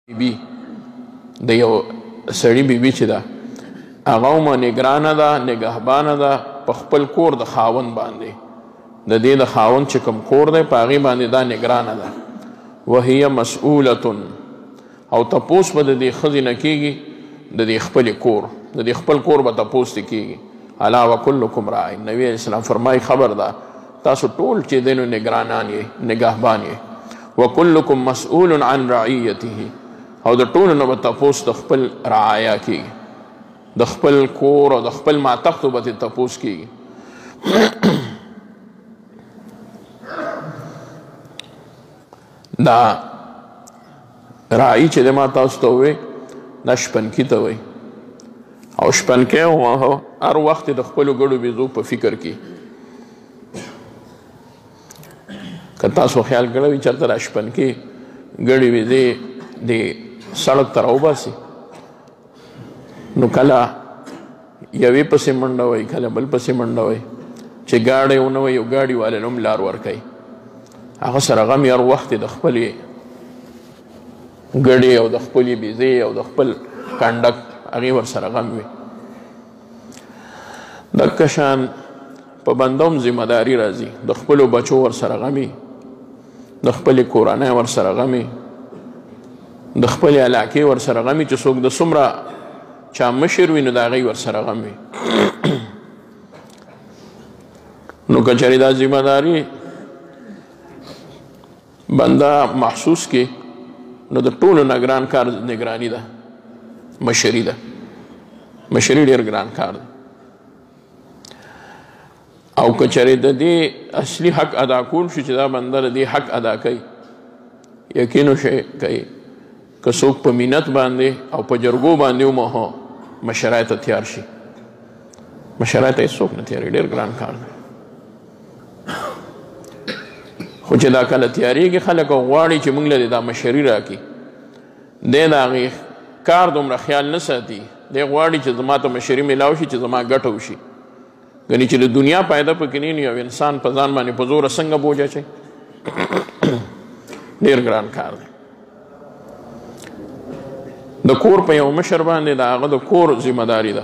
بی د یو سړي بیبي چې ده هغه هم نګرانه ده، نګهبانه ده په خپل کور د خاوند باندې. د دې د خاوند چې کوم کور دی په هغې باندې دا نګرانه ده. وهي مسؤولة، او تپوس به د دې ښځې نه کېږي د دې خپلې کور، د دې خپل کور به تپوس ترې کېږي. الا وکلکم راع، نبی علیه السلام فرمایي خبر ده تاسو ټول چې دی نو نګرانان یې، نګهبان یې. وکلکم مسؤول عن رعیته، او د ټولو نه به تپوس د خپل رعایا کېږي، د خپل کور او د خپل ماتحتو به ترې تپوس کېږي. دا راعي چې دی ما تاسو ته ووی دا شپنکي ته وایي، او شپنکی هر وخت د خپلو ګړو بیزو په فکر کې. که تاسو خیال کړی وي چېرته دا شپنکي ګړې بیزې د سړک ته راوباسي نو کله یوې پسې منډه وایي، کله بل پسې منډه وایي، چې ګاډی ونه وایي یو ګاډي والي له هم لار ورکوي. هغه سره غم هر وخت د خپلې ګډې او د خپلې بیزې او د خپل کنډک هغې ورسره غم وي. دکه شان په بنده هم ذمه داري راځي، د خپلو بچو ورسره غمي، د خپلې کورنۍ ورسره غمي، د خپلې علاقې ورسره غمي، چې څوک د څومره چا مشر وي نو د هغې ورسره غم وي. نو که چېرې دا ذمه داري بنده محسوس کړي نو د ټولو نه ګران کار نګراني ده، مشري ده. مشري ډېر ګران کار ده. او که چېرې د دې اصلي حق ادا کول شي چې دا بنده د دې حق ادا کوي، یقین وشي کوي که څوک په مینت باندې او په جرګو باندې وموهو مشرۍ ته تیار شي، مشرۍ ته هېڅوک نه تیارېږي، ډېر ګران کار دی. خو چې دا کله تیارېږي خلک او غواړي چې موږ له دې دا مشري راکړي، دی د هغې کار دومره خیال نه ساتي، دی غواړي چې زما ته مشري میلاو شي چې زما ګټه وشي. ګنې چې د دنیا فایده پکې نه وي، یو انسان په ځان باندې په زوره څنګه بوج اچوي؟ ډېر ګران کار دی. د کور په یو مشر باندې د هغه د کور ذمه داري ده،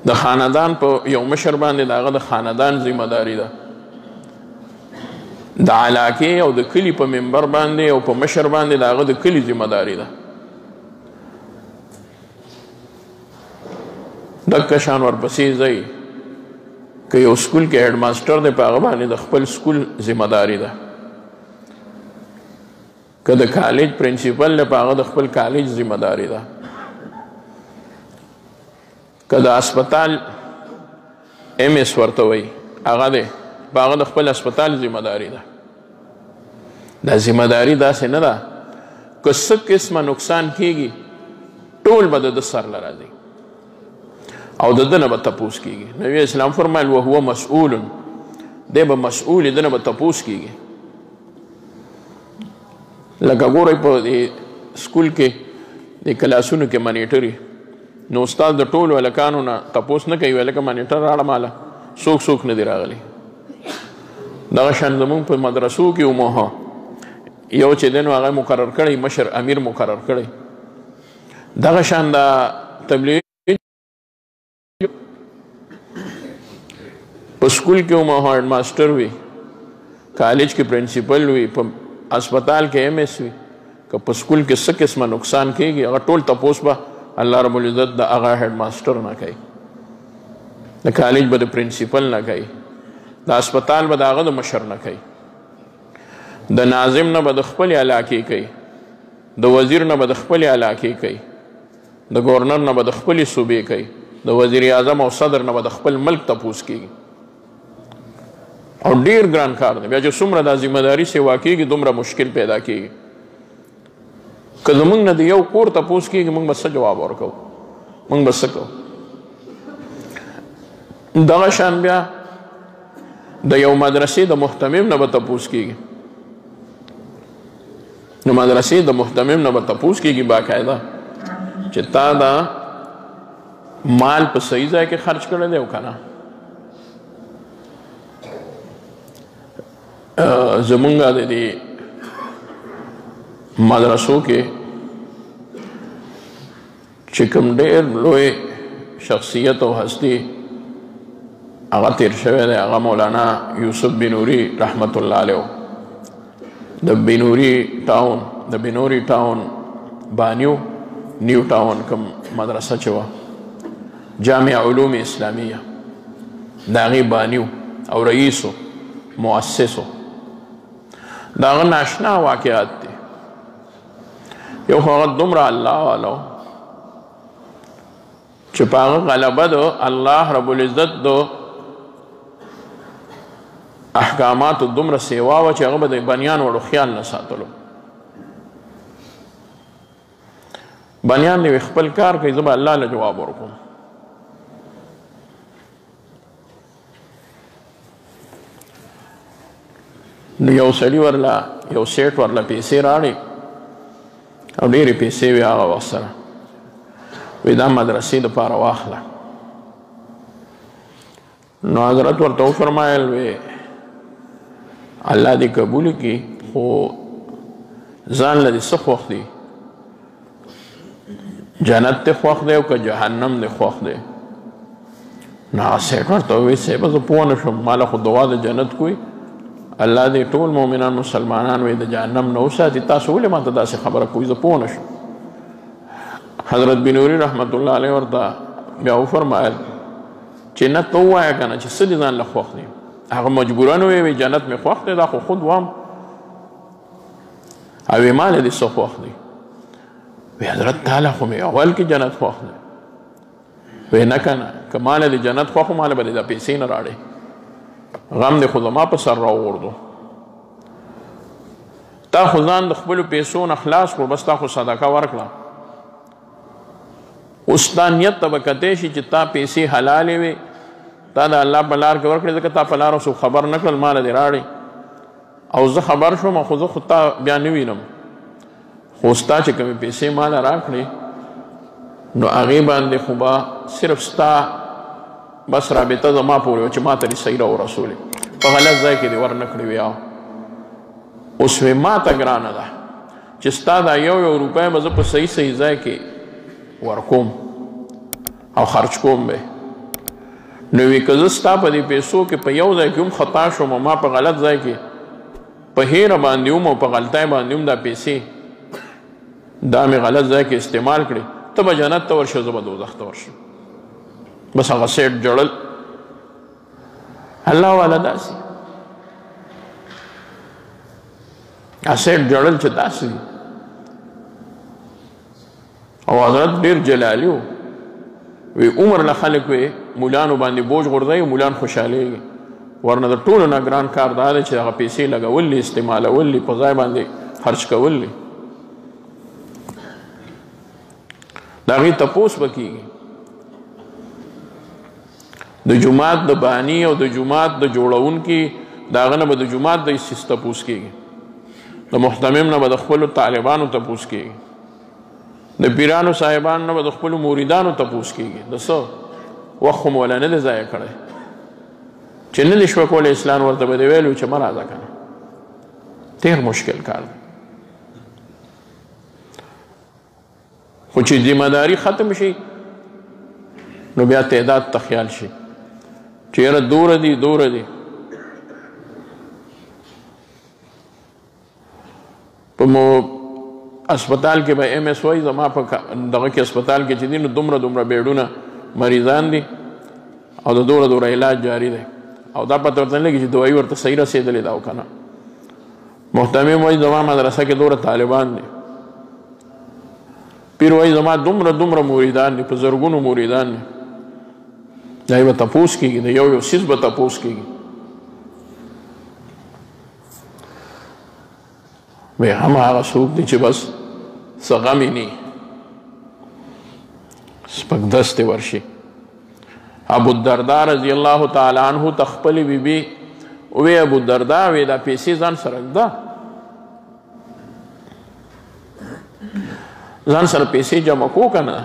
د خاندان په یو مشر باندې د هغه د خاندان ذمه داري ده، د علاقې او د کلي په ممبر باندې او په مشر باندې د هغه د کلي ذمه داري ده. دکه شان ورپسې ځئ که یو سکول کې هیډ ماسټر دی په هغه باندې د خپل سکول ذمه داري ده، که د کالج پرنسپل دی په هغه د خپل کالج ذمه داري ده، که د هسپتال ایم اس ورته وایي هغه دی په هغه د خپل هسپتال ذمه داري ده. دا ذمه داري داسې نه ده که څه قسمه نقصان کېږي ټول به د ده سر له راځي او د ده نه به تپوس کېږي. نبی اسلام فرمایل وهو مسؤول، دی به مسؤول، ده نه به تپوس کېږي. لکه ګورئ په دې سکول کې د کلاسونو کې منیټري، نو استاد د ټولو هلکانو نه تپوس نه کوي، هلکه منیټر راړه ماله، څوک څوک نه دي راغلي. دغه شان زموږ په مدرسو کې وموه یو چې دی نو هغه مقرر کړی، مشر امیر مقرر کړی. دغه شان دا تبلیغ په سکول کې وموه هیډ ماسټر وي، کالج کې پرنسپل وي، په هسپتال کې ایم اس وي، که په سکول کې څه قسمه نقصان کېږي هغه ټول تپوس به الله رب العزت د هغه هیډ ماسټر نه کوي، د کالج به د پرنسپل نه کوي، د هسپتال به د هغه د مشر نه کوي، د ناظم نه به د خپلې علاقې کوي، د وزیر نه به د خپلې علاقې کوي، د ګورنر نه به د خپلې صوبې کوي، د وزیر اعظم او صدر نه به د خپل ملک تپوس کېږي. او ډېر ګران کار دی. بیا چې څومره دا ذمه داري سیوا کېږي دومره مشکل پیدا کېږي. که زموږ نه د یو کور تپوس کېږي موږ به څه جواب ورکوو، موږ به څه کوو؟ دغه شان بیا د یو مدرسې د مهتمم نه به تپوس کېږي، نو مدرسې د مهتمم نه به تپوس کېږي باقاعده چې تا دا مال په صحیح ځای کې خرج کړی دی او که نه. زمونږ د دې مدرسو کې چې کوم ډېر لوی شخصیت او هستی هغه تېر شوی دی، هغه مولانا یوسف بنوري رحمت الله علیه، د بنوري ټاون، د بنوري ټاون بانیو، نیو ټاون کوم مدرسه چې وه، جامع علوم اسلامیه، د هغې بانیو او رئیسو مؤسسو. د هغه ناشنا واقعات دي. یو خو هغه دومره الله والو چې په هغه غلبه د الله رب العزت د احکاماتو دومره سیوا وه چې هغه به د بنیان وړو خیال نه ساتلو. بنیان دې خپل کار کوي، زه به الله له جواب ورکوم. نو یو سړي ورله، یو سیټ ورله پیسې راړې او ډېرې پیسې وې هغه وخت سره، وی دا مدرسې دپاره واخله. نو حضرت ورته وفرمایل وی الله دې قبول کړي، خو ځان له دې څه خوښ دي؟ جنت دې خوښ دی او که جهنم دې خوښ دی؟ نو هغه سیټ ورته وویل صاحبه زه پوه نه شوم، ما له خو دعا د جنت کوي، الله دې ټول مؤمنان مسلمانان وي د جهنم نه وساتي، تاسو ولې ما ته داسې خبره کوئ؟ زه پوه نه شوم. حضرت بنوري رحمت الله علیه ورته بیا وفرمایل چې نه ته ووایه که نه چې څه دې ځان له خوښ دی. هغه مجبوراً وویل جنت مې خوښ دی، دا خو خود وام، او وی ما له دې څه خوښ دی؟ وی حضرت تعالی خو مې اول کې جنت خوښ دی. وی نه که نه، که ما له دې جنت خوښ و ما له به دې دا پیسې نه راړې، غم دې خو زما په سر راوغورځو، تا خو ځان د خپلو پیسو نه خلاص کړو، بس تا خو صدقه ورکړه. اوس ستا نیت ته به کتی شي چې تا پیسې حلالې وې، تا د الله په لار کې ورکړې، ځکه تا په لاره څوک خبر نه کړل، ما له دې راړې او زه خبر شوم، خو زه خو تا بیا نه وینم، خو ستا چې کومې پیسې ما له راکړې نو هغې باندې خو به صرف ستا بس رابطه زما پورې وه چې ما ته دې صحیح راورسولې، په غلط ځای کې دې ورنه کړې وې. اوس وې ما ته ګرانه ده چې ستا دا یو یو روپۍ به زه په صحیح صحیح ځای کې ورکوم او خرج کوم به. نو وی که زه ستا په دې پیسو کې په یو ځای کې هم خطا شوم او ما په غلط ځای کې په هېره باندې وم او په غلطۍ باندې هم دا پیسې دا مې غلط ځای کې استعمال کړې، ته به جنت ته ورشې، زه به دوزخ ته ورشم. بس هغه سیټ جړل. الله والا داسې هغه سیټ جړل چې داسې دي. او حضرت ډېر جلالي و، وی عمر له خلک وی مولانو باندې بوج غورځوي او مولان خوشحالېږي، ورنه د ټولو نه ګران کار دا دی چې هغه پیسې لګول دي، استعمالول دي، په ځای باندې خرچ کول دي. د هغې تپوس به کېږي. د جومات د باني او د جومات د جوړونکي د هغه نه به د جومات د څیز تپوس کېږي، د محتمم نه به د خپلو طالبانو تپوس کېږي، د پیرانو صاحبانو نه به د خپلو مریدانو تپوس کېږي. د څه وخت خو مو ولا نه دی ضایع کړی چې نه دې شوه کولی اسلام ورته به دې ویلو چې مه راځه که نه، ډېر مشکل کار دی. خو چې ذمه داري ختم شي نو بیا تعداد ته خیال شي چې یاره دوره دي دوره دي. په مو اسپتال کې به ایم ایس وایي، زما په دغه کې اسپتال کې چې دي نو دومره دومره بیډونه مریضان دي او د دوره دوره علاج جاري دی، او دا پته ورته نه لګي چې دوایي ورته صحیح رسېدلې ده او که نه. محتمم وایي زما مدرسه کې دوره طالبان دي، پیر وایي زما دومره دومره مریدان دي، په زرګونو مریدان دي. دا یې به تپوس کېږي، د یو یو څیز به تپوس کېږي. وی هم هغه څوک دي چې بس څه غم یې نه سپک دستې ورشي. ابو الدرداء رضی الله تعالی عنه ته خپلې بیبي ووی ابو الدرداء وی دا پیسې ځان سره ږده، ځان سره پیسې جمع کو که نه،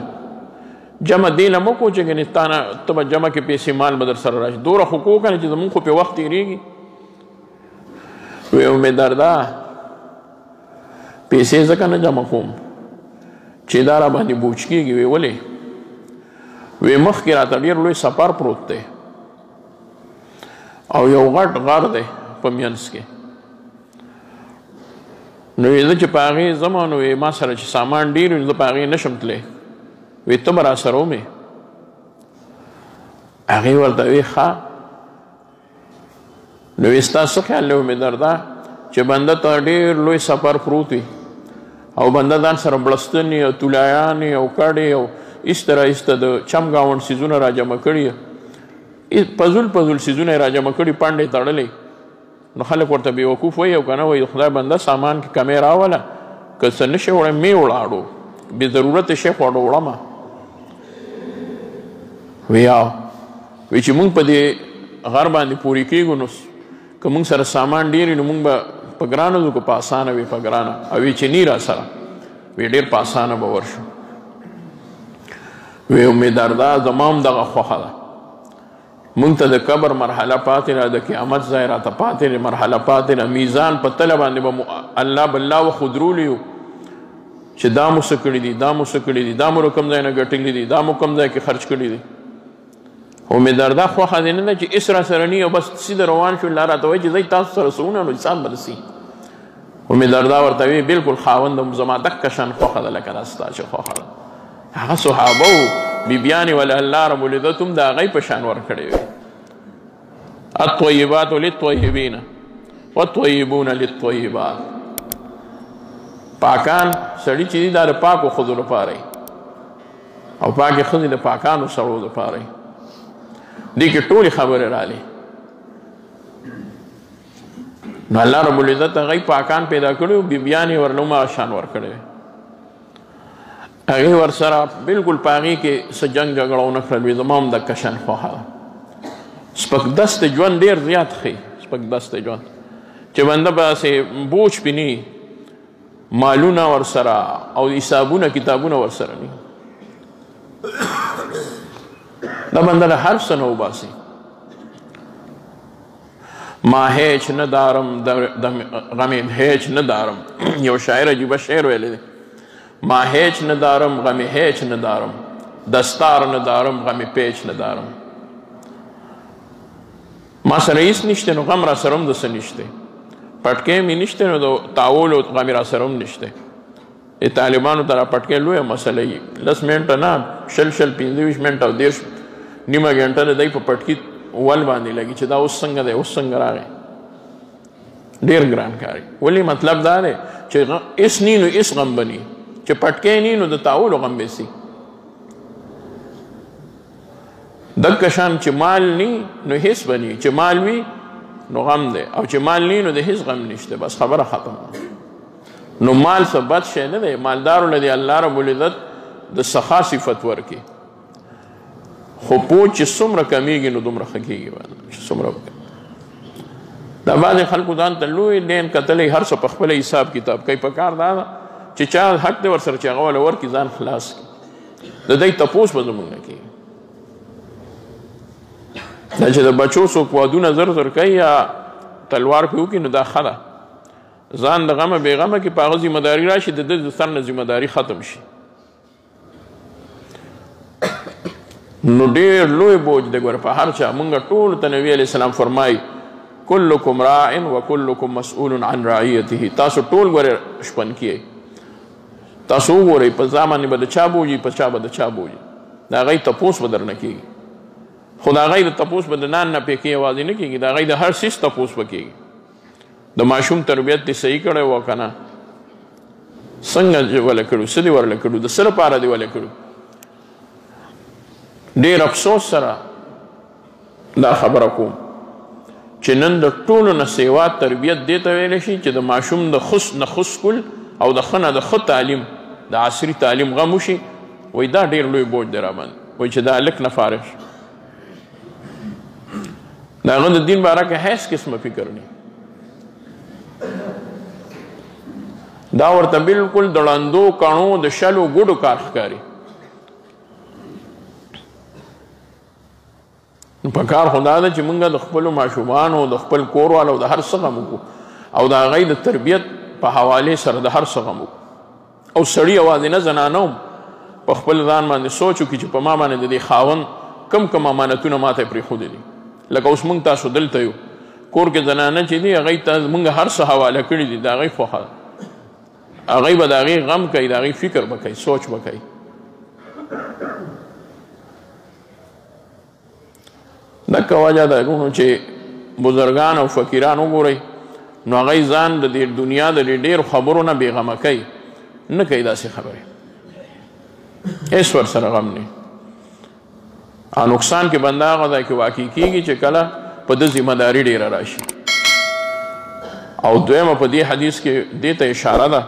جمع دې له مه کو چې ګنې تا نه ته به جمع کې پیسې مال به در سره راشي، دومره خو کو که نه چې زموږ خو پې وخت تېرېږي. وی ام دردا پیسې ځکه نه جمع کوم چې دا را باندې بوج کېږي. وی ولې؟ وی مخکې راته ډېر لوی سفر پروت دی او یو غټ غر دی په مینځ کې، نو زه چې په هغې ځم نو وی ما سره چې سامان ډېر وي نو زه په هغې نه شم تللی، وی ته به راسره ومې. هغې ورته وی ښه، نو وی ستا څه خیال دی امې دردا چې بنده ته ډېر لوی سفر پروت وي او بنده ځان سره بړستنې او طلایانې او کډې او ایسته را ایسته د چم ګاونډ څیزونه را جمع کړي، پزول پزول څیزونه یې را جمع کړي، پنډې تړلې، نو خلک ورته بېوقوف وایي او که نه وایي خدای بنده سامان کې کمی راوله، که څه نه شي وړی مې وړاړو، بې ضرورته شی خو وړمه. وی او وی چې مونږ په دې غر باندې پورې کېږو نو که مونږ سره سامان ډېر وي نو مونږ به په ګرانه ځو که په اسانه وي په ګرانه، او وی چې نی را سره وی ډېر په اسانه به ورشو. وی امې دردا زما هم دغه خوښه ده، مونږ ته د قبر مرحله پاتې ده، د قیامت ځای راته پاتې دی، مرحله پاتې ده، میزان په تله باندې به مو الله بالله وخودرولي یو چې دا مو څه کړي دي، دا مو څه کړي دي، دا مو له کوم ځای نه ګټلي دي، دا مو کوم ځای کې خرچ کړي دي. امې دردا خوښه دې نه ده چې هېڅ را سره نه او بس سیده روان شو، الله راته وایي چې ځئ تاسو سره څه ونه نو حساب به رسي. امې دردا ورته وایي بلکل خاوند هم زما دکه شان خوښه ده لکه دا ستا چې خوښه ده. هغه صحابه وو بیبیانې وله الله رب العزت هم د هغوی په شان ورکړی وي. الطیبات للطیبین والطیبون للطیبات. پاکان سړي چې دي دا د پاکو ښځو لپاره وي او پاکې ښځې د پاکانو سړو لپاره وي. دې کې ټولې خبرې رالې. نو الله رب العزت هغوی پاکان پیدا کړي وو، بیبیانې ورله هم هغه شان ورکړی وي. هغې ورسره بلکل په هغې کې څه جنګ جګړه ونه کړل، وي زما هم دکه شان خوښه ده. سپک دست ژوند ډېر زیات ښیي، سپک دست ژوند چې بنده به هسې بوج پې نه وي، مالونه ورسره او حسابونه کتابونه ورسره نه، دا بنده له هر څه نه وباسي. ما هیچ نه دارم غم هیچ نه دارم. یو شاعر عجیبه شعر ویلی دی، ما هیچ نه دارم غم هیچ نه دارم، دستار نه دارم غم پیچ نه دارم. ما سره هیڅ نشته نو غم را سره هم د څه نشته، پټکی مې نشته نو د تاولو غم را سره هم نشته. د طالبانو ته را پټکی لویه مسله وي، 10 منټه نه 20 20 25 منټه او 30 نیمه ګنټه د دی په پټکي ول باندې لګي چې دا اوس څنګه دی اوس څنګه راغی. ډېر ګران کار دی. ولې؟ مطلب دا دی چې هېڅ نی نو هېڅ غم به نی، چې پټکی نی نو د تاولو غم به سي. دکه شان چې مال نی نو هېڅ به نی، چې مال وي نو غم دی، او چې مال نی نو د هېڅ غم نشته، بس خبره ختم. نو مال څه بد شی نه دی، مالدارو له دې الله رب العزت د سخا صفت ورکړي، خو پوه چې څومره کمیږي نو دومره ښه کېږي. چې څومره دا بعضې خلکو ځان ته لوی دین کتلی، هر څه په خپله حساب کتاب کوي. په کار دا ده چې چا حق دی ورسره چې هغه وله ورکړي، ځان خلاص کړي، د دی تپوس به زموږ نه کېږي. دا چې د بچو څوک وادونه زر زر کوي یا تلوار پرې وکړي نو دا ښه ده، ځان د غمه بې غمه کې په هغه ذمه داري راشي، د ده د سر نه ذمه داري ختم شي. نو ډېر لوی بوج دی ګوره په هر چا. مونږ ټولو ته نبي علیه السلام فرمایي کلکم راع و کلکم مسؤول عن رعیته. تاسو ټول ګوره شپن کیئ، تاسو وګورئ په ځان باندې به د چا بوج وي، په چا به د چا بوج وي، د هغوی تپوس به درنه کېږي. خو د هغوی د تپوس به د نان نه پې یوازې نه کېږي، د هغوی د هر څیز تپوس به کېږي. د ماشوم تربیت دې صحیح کړی و که نه، څنګه دې وله کړو، څه دې ورله کړو، د څه لپاره دې وله کړو. ډېر افسوس سره دا خبره کوم چې نن د ټولو نه سیوا تربیت دې ته ویلی شي چې د ماشوم د ښه نه ښه سکول او د ښه نه د ښه تعلیم، د عصري تعلیم غم وشي. وایي دا ډېر لوی بوج دی راباندې، وایي چې دا هلک نه فارغ شي، د هغه د دین باره کې هېڅ قسمه فکر نه، دا ورته بالکل د ړندو کڼو د شلو ګوډو کار ښکاري. نو په کار خو دا ده چې موږ د خپلو ماشومانو، د خپل کور والو، د هر څه غم وکړو او د هغوی د تربیت په حوالې سره د هر څه غم وکړو. او سړي یوازې نه، زنانه هم په خپل ځان باندې سوچ وکړي چې په ما باندې د دې خاوند کم کم امانتونه ماته یې پرېښودي دي. لکه اوس موږ تاسو دلته یو، کور کې زنانه چې دي هغوی ته موږ هر څه حواله کړي دي، د هغوی خوښه ده، هغوی به د هغې غم کوي، د هغې فکر به کوي، سوچ به کوي. دکه وجه ده وروڼو چې بزرګان او فقیران وګورئ نو هغوی ځان د دې دنیا د دې ډېرو خبرو نه بېغمه کوي، نه کوي داسې خبرې، هېڅ ورسره غم نه. او نقصان کې بنده هغه ځای کې واقع کېږي چې کله په ده ذمه داري ډېره راشي. او دویمه په دې حدیث کې دې ته اشاره ده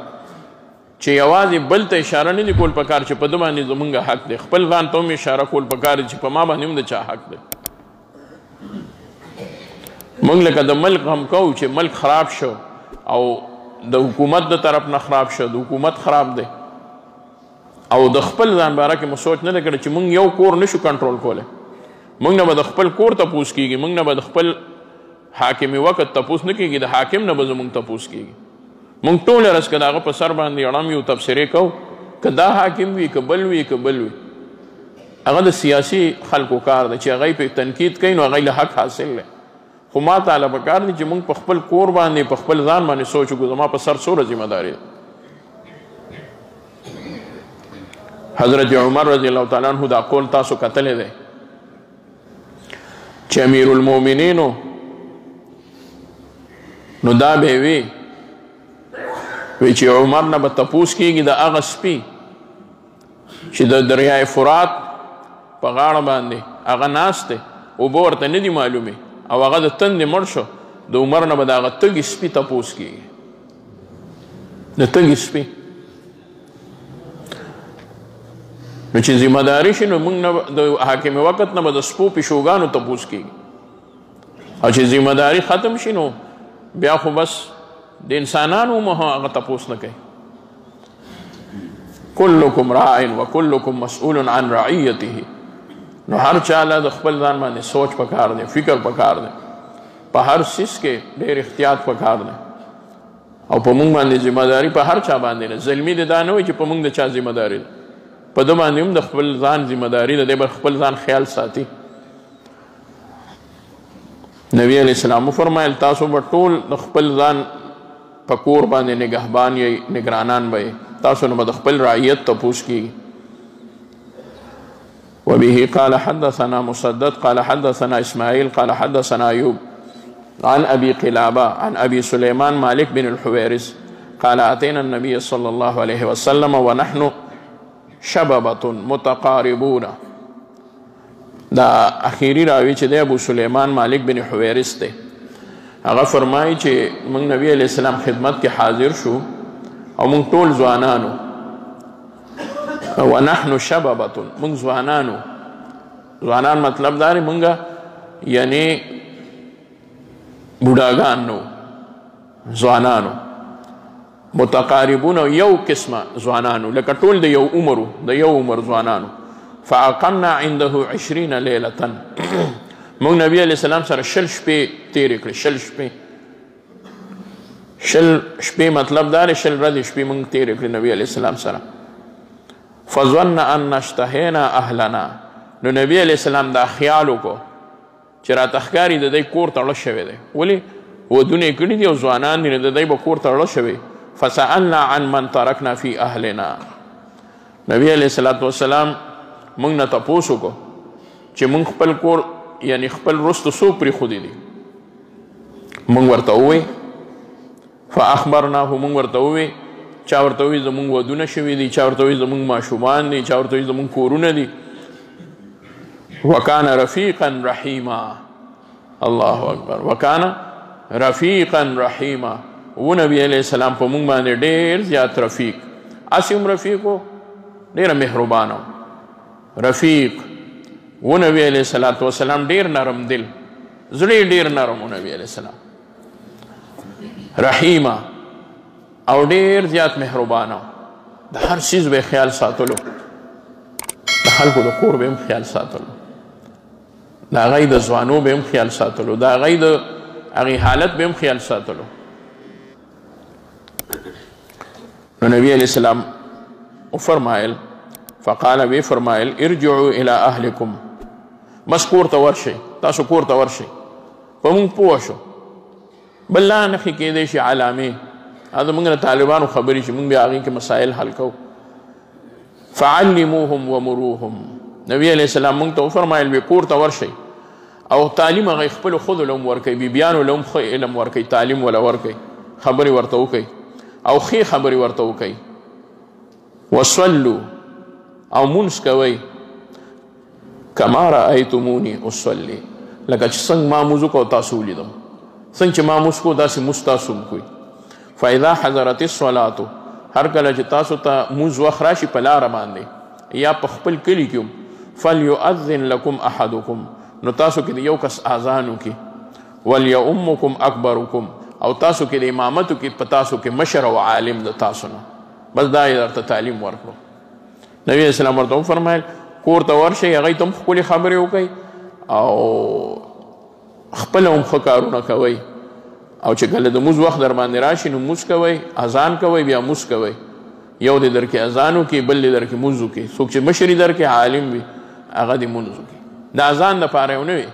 چې یوازې بل ته اشاره نه دي کول پکار چې په ده باندې زمونږ حق دی، خپل ځان ته هم اشاره کول پکار چې په ما باندې هم د چا حق دی. موږ لکه د ملک غم کوو چې ملک خراب شو او د حکومت د طرف نه خراب شو، د حکومت خراب دی، او د خپل ځان باره کې مو سوچ نه دی کړی چې موږ یو کور نشو کنټرول کولی. موږ نه به د خپل کور تپوس کېږي، موږ نه به د خپل حاکم وخت تپوس نه کېږي، د حاکم نه به زموږ تپوس کېږي. موږ ټوله ورځ که د هغه په سر باندې اړم یو تبصرې کوو، که دا حاکم وي که بل وي که بل وي، هغه د سیاسي خلکو کار دی چې هغوی پې تنقید کوي نو هغوی له حق حاصل دی. خو ما ته له پکار دي چې موږ په خپل کور باندې په خپل ځان باندې سوچ وکړو زما په سر څومره ذمه داري ده. حضرت عمر رضی الله تعالی عنه دا قول تاسو کتلی دی چې امیر المؤمنینو نو دا به وي وی چې عمر نه به تپوس کېږي د هغه سپي چې د دریای فرات په غاړه باندې هغه ناست دی، اوبه ورته نه دي معلومې او هغه د تندې مړ شو، د عمر نه به د هغه تږي سپي تپوس کېږي، د تږي سپي. نو چې ذمه داري شي نو موږ نه د حاکم وخت نه به د سپو پیشوګانو تپوس کېږي، او چې ذمه داري ختم شي نو بیا خو بس د انسانانو هم هغه تپوس نه کوي. کلکم راع وکلکم مسؤول عن رعیته. نو هر چا له د خپل ځان باندې سوچ پکار دی، فکر پکار دی، په هر څیز کې ډېر احتیاط پکار دی. او په موږ باندې ذمه داري په هر چا باندې نه، زلمي دې دا نه وایي چې په موږ د چا ذمه داري ده، په ده باندې هم د خپل ځان ذمه داري ده، دی به خپل ځان خیال ساتي. نبی علیه السلام وفرمایل تاسو به ټول د خپل ځان په کور باندې نگهبان یئ، نگرانان به یئ، تاسو نه به د خپل رعیت تپوس کېږي. وبه قال حدثنا مسدد قال حدثنا إسماعيل قال حدثنا أيوب عن أبي قلابة عن أبي سليمان مالك بن الحويرث قال أتينا النبي صلى الله عليه وسلم ونحن شببة متقاربون. دا اخیری راوی چې دی ابو سلیمان مالک بن حویرث دی، هغه فرمایي چې موږ نبی علیه السلام خدمت کې حاضر شو او موږ ټول ځوانانو، ونحن شببة، موږ ځوانانو، ځوانان مطلب دا دی موږ یعنی بوډاګان نو، ځوانانو، متقاربون یو قسمه ځوانانو، لکه ټول د یو عمر، د یو عمر ځوانانو. فاقمنا عنده 20 لیلة، موږ نبی علیه السلام سره 20 شپې تېرې کړې، 20 شپې، 20 شپې مطلب دا دی 20 ورځې شپې موږ تېرې کړې نبی علیه السلام سره. فظن ان اشتهینا اهلنا، نو نبی علیه السلام دا خیال وکړو چې راته ښکاري د دی کور ته اړه شوی دی، ولې ودونه یې کړي دي او ځوانان دي، نو د دی به کور ته اړه شوی. فسألنا عن من ترکنا فی اهلنا، نبی علیه الصلاة والسلام موږ نه تپوس وکړو چې موږ خپل کور یعنی خپل وروستو څوک پرېښودي دي، موږ ورته وویل. فاخبرناه، موږ ورته وویل، چا ورته وویل زموږ ودونه شوي دي، چا ورته وویل زموږ ماشومان دي، چا ورته وویل زموږ کورونه دي. وکان رفیقا رحیما، الله اکبر، وکان رفیقا رحیما، و نبی علیه السلام په موږ باندې ډېر زیات رفیق، هسې هم رفیق و، ډېره مهربانه و، رفیق و نبی علیه الصلاة والسلام ډېر نرم دل، زړه یې ډېر نرم و نبی علیه السلام، رحیمه او ډېر زیات مهربانه و، د هر څیز به یې خیال ساتلو، د خلکو د کور به هم خیال ساتلو، د هغوی د ځوانو به هم خیال ساتلو، د هغوی د هغې حالت به هم خیال ساتلو. نو نبی علیہ السلام وفرمایل، فقال وی فرمایل ارجعوا الى اهلکم، بس کور ته ورشئ، تاسو کور ته ورشئ. په موږ پوه شو بل لا نښې کېدی شي علامې، دا زموږ د طالبانو خبرې چې موږ بیا هغې کې مسایل حل کوو. فعلموهم ومروهم، نبی علیہ السلام موږ ته وفرمایل وی کور ته ورشئ او تعلیم هغه خپلو ښځو له هم ورکوي، بیبیانو له هم ښه علم ورکوي، تعلیم وله ورکوي، خبرې ورته وکوي او ښې خبرې ورته وکوي. وصلو او مونځ کوئ کما رأیتموني اصلي، لکه چې څنګه ما مونځ وکړو تاسو ولیدم، څنګه چې ما مونځ کوو داسې مونځ تاسو هم کوئ. فاذا حضرت الصلاة، هر کله چې تاسو ته مونځ وخت راشي په لاره باندې یا په خپل کلي کې هم، فلیؤذن لکم احدکم، نو تاسو کې د یو کس اذان وکړي، ولیؤمکم اکبرکم، او تاسو کې د امامت وکړي، په تاسو کې مشر او عالم د تاسو نه. بس دا یې درته تعلیم ورکړو. نبی علیہ السلام ورته وفرمایل کور ته ورشئ، هغوی ته هم ښکلې خبرې وکړئ او خپله هم ښه کارونه کوئ، او چې کله د مونځ وخت در باندې راشي نو مونځ کوئ، اذان کوئ، بیا مونځ کوئ. یو دې درکې اذان وکړي، بل دې درکې مونځ وکړي، څوک چې مشري درکې عالم وي هغه دې مونځ وکړي. د اذان دپاره یې ونه وي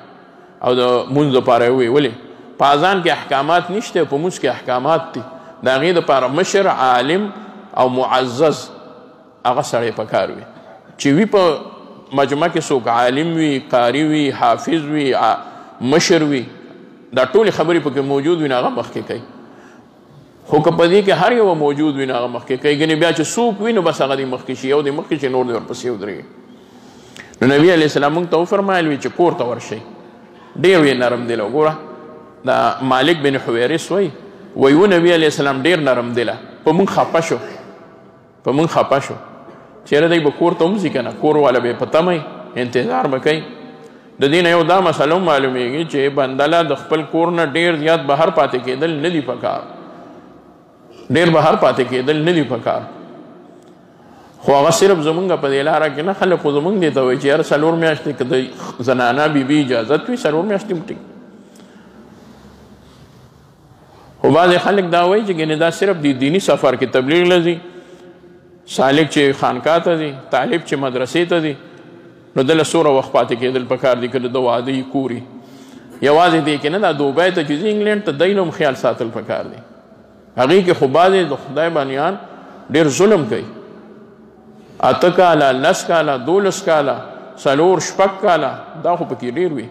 او د مونځ دپاره یې ووي. ولې؟ په اذان کې احکامات نشته، په مونځ کې احکامات دي. د هغې دپاره مشر، عالم او معزز هغه سړی پکار وي چې وي په مجمع کې څوک عالم وي، قاري وي، حافظ وي، مشر وي، دا ټولې خبرې پکې موجود وي، نو هغه مخکې کوي. خو که په دې کې هر یو موجود وي نو هغه مخکې کوي، ګنې بیا چې څوک وي نو بس هغه دې مخکې شي، یو دې مخکې شي، نور دې ورپسې ودرېږي. نو نبی علیه السلام موږ ته وفرمایل وي چې کور ته ورشئ. ډېر یې نرم دله. وګوره دا مالک بن حویرث وایي، وایي و نبی علیه السلام ډېر نرم دله، په موږ خفه شو، په موږ خفه شو، چېرې دی به کور ته هم ځي که نه، کور والا به یې په تمه انتظار به کوي. د دې نه یو دا مسله هم معلومېږي چې بنده له د خپل کور نه ډېر زیات بهر پاتې کېدل نه دي پکار، ډېر بهر پاتې کېدل نه دي پکار. خو هغه صرف زمونږ په دې لاره کې نه، خلک خو زمونږ دې ته وایي چې یاره څلور میاشتې که د زنانه بیبي اجازت وي څلور میاشتې هم ټیک. خو بعضې خلک دا وایي چې ګنې دا صرف د دیني سفر کې تبلیغ له ځي، سالک چې خانقاه ته ځي، طالب چې مدرسې ته ځي، نو دله څومره وخت پاتې کېدل پکار دي که د واده یې کوري. یوازې دې کې نه، دا دوبۍ ته چې ځي، انګلینډ ته، دی له هم خیال ساتل پکار دي. هغې کې خو بعضې د خدای بنیان ډېر ظلم کوي، 8 کاله، 10 کاله، 12 کاله، 4 شپږ کاله، دا خو پکې ډېر وي.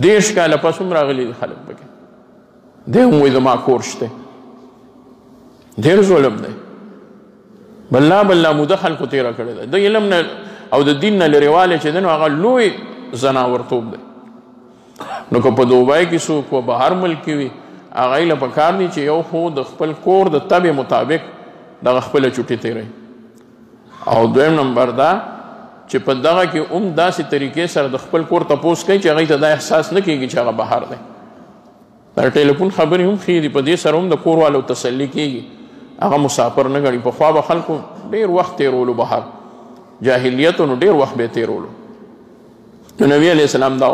30 کاله پس هم راغلي دي خلک پکې، دی هم وایي زما کور شته. ډېر ظلم دی. بلا بلا موده خلکو تېره کړې ده. د علم نه او د دین نه لرېوالی چې دی نو هغه لوی ځناورتوب دی. نو که په دوبۍ کې څوک په بهر ملک کې وي، هغه یې له پکار دي چې یو خو د خپل کور د طبع مطابق دغه خپله چوټي تېروي، او دویم نمبر دا چې په دغه کې هم داسې طریقې سره د خپل کور تپوس کوي چې هغوی ته دا احساس نه کېږي چې هغه بهر دی. دا ټلیفون خبرې هم ښې دي، په دې سره هم د کور والو تسلي کېږي، هغه مسافر نه ګڼي. پخوا به خلکو ډېر وخت تېرولو بهر، جاهلیت نو ډېر وخت به یې تېرولو. نو نبی علیه السلام دا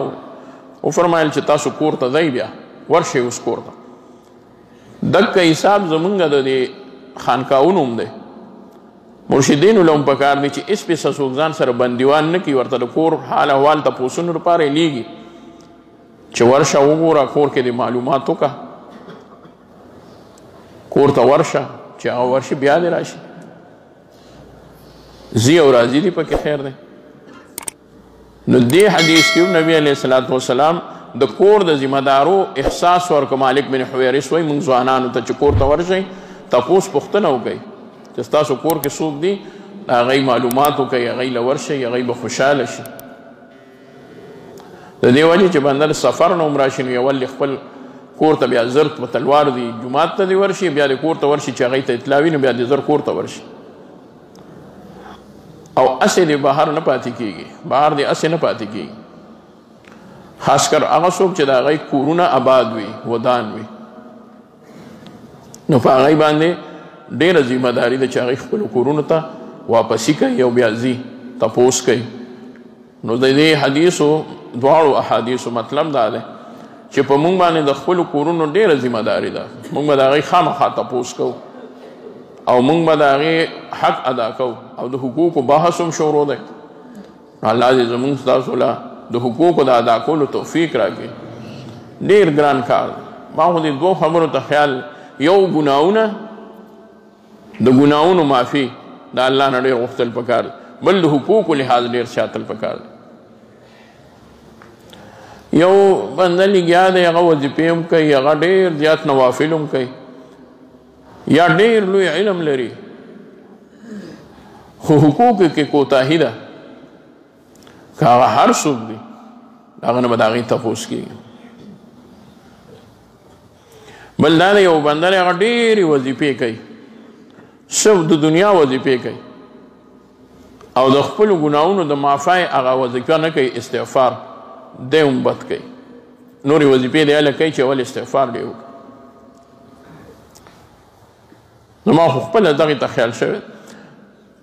وفرمایل چې تاسو کور ته ځئ، بیا ورشئ اوس کور ته. دکه حساب زمونږ د دې خانقاهونو هم دی، مرشدینو له هم پکار دی چې هېڅ پېسه څوک ځان سره بندیوان نه کړي، ورته د کور حال احوال تپوسونو لپاره یې لېږي چې ورشه وګوره کور کې دې معلومات وکړه، کور ته ورشه، چې هغه ورشي بیا دې راشي، ځي او راځي دي پکې خیر دی. نو دې حدیث کې هم نبی علیه الصلاة والسلام د کور د ذمه دارو احساس ورکړ. مالک بن حویرث وایي موږ ځوانانو ته چې کور ته ورشئ تپوس پوښتنه وکړئ چې ستاسو کور کې څوک دي، د هغوی معلومات وکړئ، هغوی له ورشئ، هغوی به خوشحاله شي. د دې وجې چې بنده د سفر نه هم راشي نو یو ولې خپل کور ته بیا زر په تلوار دي جومات ته دې ورشي، بیا دې کور ته ورشي چې هغوی ته اطلاع وي، نو بیا دې زر کور ته ورشي، او هسې دې بهر نه پاتې کېږي، بهر دې هسې نه پاتې کېږي. خاص کر هغه څوک چې د هغوی کورونه آباد وي، ودان وي، نو په هغوی باندې ډېره ذمه داري ده چې هغوی خپلو کورونو ته واپسي کوي او بیا ځي تپوس کوي. نو د دې حدیثو دواړو احادیثو مطلب دا دی چې په مونږ باندې د خپلو کورونو ډېره ذمه داري ده. مونږ به د هغې خامخا تپوس کوو او مونږ به د هغې حق ادا کوو، او د حقوقو بحث هم شروع دی. الله دې زمونږ ستاسو له د حقوقو د ادا کولو توفیق راکړي. ډېر ګران کار دی. ما خو دې دوو خبرو ته خیال، یو ګناهونه، د ګناهونو معافي د الله نه ډېر غوښتل پکار دی، بل د حقوقو لحاظ ډېر ساتل پکار دی. یو بنده لګیا دی، هغه وظیفې هم کوي، هغه ډېر زیات نوافل هم کوي، یا ډېر لوی علم لري، خو حقوق کې کوتاهي ده، که هغه هر څوک دی د هغه نه به د هغې تپوس کېږي. بل دا دی یو بنده دی، هغه ډېرې وظیفې کوي، صرف د دنیا وظیفې کوي، او د خپلو ګناهونو د معافی هغه وظیفه نه کوي، استغفار دی هم بد کوي. نورې وظیفې دی هله کوي چې اول استغفار دی وکړي. زما خو خپله دغې ته خیال شوی،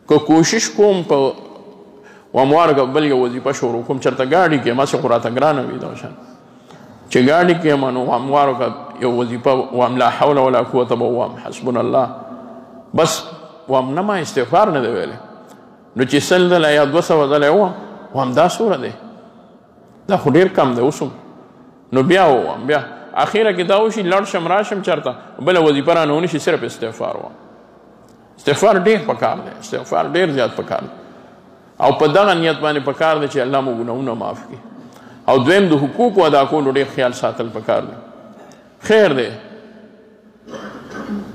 که کوشش کوم په وموارګه بل یو وظیفه شروع کوم، چېرته ګاډي کې یم، هسې خو راته ګرانه وي دغه شان چې ګاډي کې یم، نو وموارګه یو وظیفه وام لا حول ولا قوة به وام حسبنا الله، بس وام نه ما استغفار نه دی ویلی، نو چې 100 ځله یا 200 ځله یې ووام، وام دا څومره دی، دا خو ډېر کم دی اوس هم، نو بیا ووام. بیا اخیره کې دا وشي لړ شم راشم چېرته بله وظیفه رانه ونه شي، صرف استغفار وام. استغفار ډېر پکار دی، استغفار ډېر زیات پکار دی، او په دغه نیت باندې پکار دی چې الله مو ګناهونه معاف کړي. او دویم د حقوقو ادا کولو ډېر خیال ساتل پکار دی. خیر دی،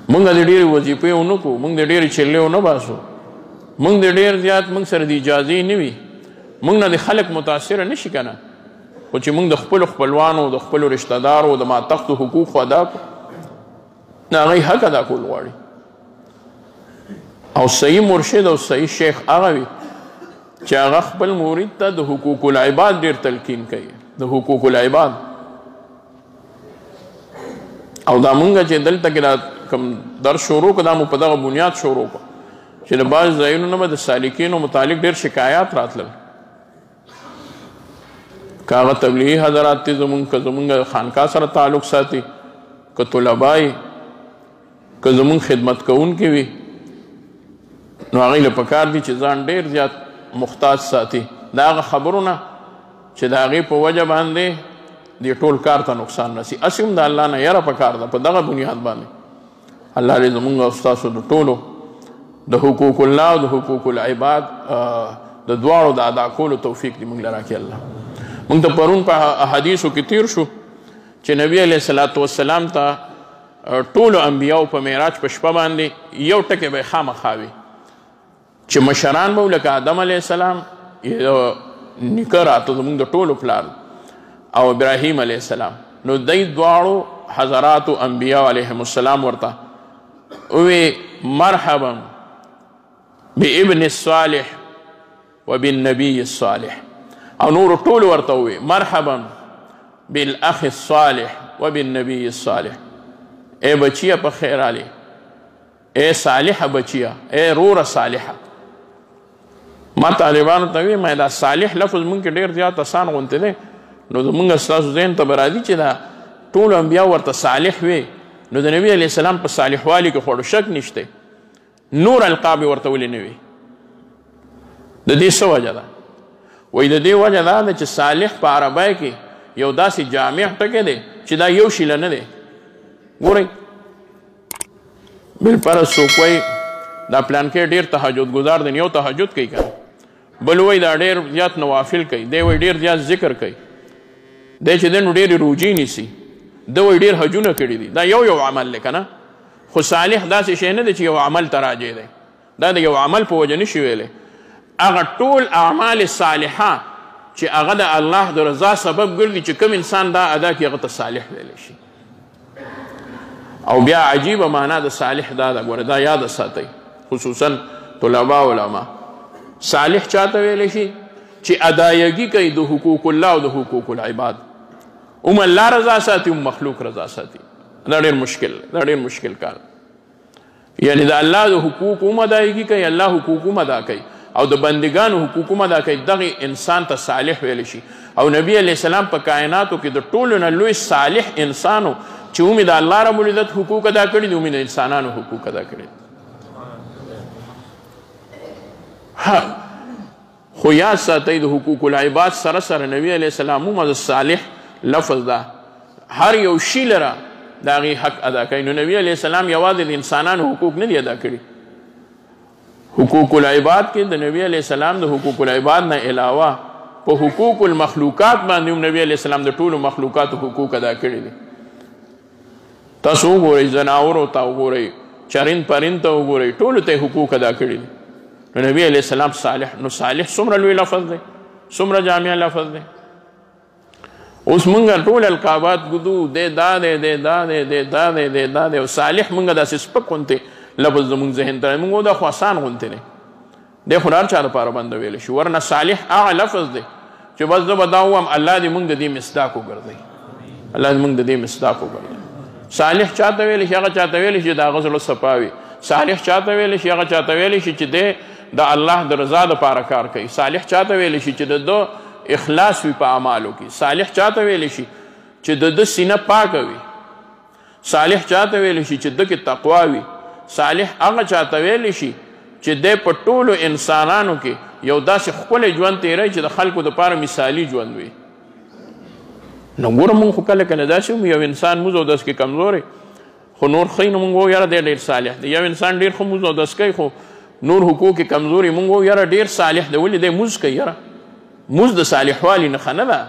مونږ د ډېرې وظیفې ونه کړو، مونږ د ډېرې چلې ونه باسو، مونږ د ډېر زیات مونږ سره د اجازې نه وي، مونږ نه د خلک متاثره نه شي که نه، خو چې مونږ د خپلو خپلوانو، د خپلو رشته دارو، د ماتختو حقوقو ادا کړو، د هغوی حق ادا کول غواړي. او صحیح مرشد او صحیح شیخ هغه وي چې هغه خپل مرید ته د حقوق العباد ډېر تلقین کوي، د حقوق العباد. او دا مونږ چې دلته کې دا کوم درس شروع کړو، دا مو په دغه بنیاد شروع کړو چې د بعض ځایونو نه به د سالکینو متعلق ډېر شکایات راتلل، که هغه تبلیغي حضرات دي زمونږ، که زمونږ خانقاه سره تعلق ساتي، که طلبا یې، که زمونږ خدمت کوونکي وي، نو هغوی له پکار دي چې ځان ډېر زیات مختاج ساتي د هغه خبرو نه چې د هغې په وجه باندې دې ټول کار ته نقصان رسي. هسې هم د الله نه یره پکار ده. په دغه بنیاد باندې الله دې زمونږ او ستاسو د ټولو د حقوق الله او د حقوق العباد د دواړو د ادا کولو توفیق دې مونږ له راکړي. الله مونږ ته پرون په احادیثو کې تیر شو چې نبی علیه الصلاة والسلام ته ټولو انبیاو په معراج په شپه باندې یو ټکی به یې خامخا وي چې مشران به لکه آدم علیه السلام نیکه راته زمونږ د ټولو پلار، او ابراهیم علیه السلام، نو دی دواړو حضراتو انبیاء علیهم السلام ورته ووی مرحبا بابن الصالح وبالنبي الصالح، او نور ټول ورته ووی مرحبا بالاخ الصالح وبالنبي الصالح. ای بچیه په خیر علی، ای صالحه بچیه، ای روره صالحه. ما طالبانو ته وی ما دا صالح لفظ مونږ کې ډېر زیات اسان غونتی دی، نو زمونږ ستاسو ذهن ته به راځي چې دا ټول انبیا ورته صالح وي، نو د نبی علیه السلام په صالحوالي کې خو شک نشته، نور القاب ورته ولې نه وي؟ د دې څه وجه ده؟ وایي د دې وجه دا ده چې صالح په عربۍ کې یو داسې جامع ټکی دی چې دا یو شی له نه دی. ګورئ بالفرض څوک وایي دا پلانکی ډېر تهجد ګزار دی، یو تهجد کوي که نه، بل وایي دا ډېر زیات نوافل کوي، دی وایي ډېر زیات ذکر کوي، دی چې دی نو ډېرې روژې نیسي، دی وایي ډېر حجونه کړي دي، دا یو یو عمل دی که نه. خو صالح داسې شی نه دی چې یو عمل ته راجع دی، دا د یو عمل په وجه نشي ویلی. هغه ټول اعمال صالحه چې هغه د الله د رضا سبب ګرځي چې کوم انسان دا ادا کړي هغه ته صالح ویلی شي. او بیا عجیبه معنا د صالح دا ده، ګوره دا یاده ساتئ خصوصا طلبا علما، صالح چاته ویلی شي؟ چې ادایګي کوي د حقوق الله او د حقوق العباد، هم الله رضا ساتي هم مخلوق رضا ساتي. دا ډېر مشکل، دا ډېر مشکل کار. یعنی د الله د حقوق هم ادایګي کوي، الله حقوق هم ادا کوي، او د بندګانو حقوق هم ادا کوي، دغه انسان ته صالح ویلی شي. او نبی علیه السلام په کائناتو کې د ټولو نه لوی صالح انسانو چې هم د الله رب العزت حقوق ادا کړي دي، هم د انسانانو حقوق ادا کړي. خو یاد ساتئ د حقوق العباد سره سره نبی علیه السلام هم د صالح لفظ ده، هر یو شي لره د هغې حق ادا کوي. نو نبی علیه السلام یوازې د انسانانو حقوق نه دي ادا کړي. حقوق العباد کې د نبی علیه السلام د حقوق العباد نه علاوه په حقوق المخلوقات باندې هم نبی علیه السلام د ټولو مخلوقاتو حقوق ادا کړي دي. تاسو وګورئ، ځناورو ته وګورئ، چرند پرند ته وګورئ، ټولو ته حقوق ادا کړي دي. نو نبی علیه السلام صالح، نو صالح څومره لوی لفظ دی، څومره جامع لفظ دی. اوس مونږ ټول القابات ږدو، دی دا دی، دی دا دی، دی دا دی، دی دا دی، او صالح مونږ داسې سپک غوندې لفظ زمونږ ذهن ته راځي، مونږ دا خو اسان غوندې دی، دی خو هر چا دپاره بنده ویلی شي. ورنه صالح هغه لفظ دی چې بس زه به دا ووایم الله دې مونږ د دې مصداق وګرځوي، الله دې مونږ د دې مصداق وګرځوي. صالح چاته ویلی شي؟ هغه چاته ویلی شي چې د هغه زړه صفا وي. صالح چاته ویلی شي؟ هغه چاته ویلی شي چې دی د الله د رضا دپاره کار کوي. صالح چاته ویلی شي چې د ده اخلاص وي په اعمالو کې. صالح چاته ویلی شي چې د ده سینه پاکه وي. صالح چاته ویلی شي چې ده کې تقوا وي. صالح هغه چاته ویلی شي چې دی په ټولو انسانانو کې یو داسې ښکلی ژوند تېروي چې د خلکو دپاره مثالي ژوند وي. نو ګوره مونږ خو کله کله داسې هم یو انسان موز اودس کې کمزوری خو نور ښه نو مونږ وایو یاره دی ډېر صالح دی. یو انسان ډېر ښه موز اودس کوي خو نور حقوق یې کمزوري، مونږ وایو یاره ډېر صالح دی. ولې دی موز کوي؟ یاره موز د صالحوالي نښه نه ده.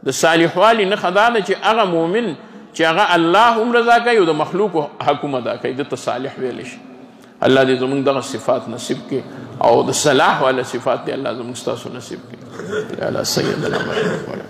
د صالحوالي نښه دا ده چې هغه مؤمن چې هغه الله هم رضا کوي او د مخلوق حق هم ادا کوي، ده ته صالح ویلی شي. الله دې زمونږ دغه صفات نصیب کړي او د صلاح والا صفات دې الله زمونږ ستاسو نصیب کړي. علی سیدنا محمد.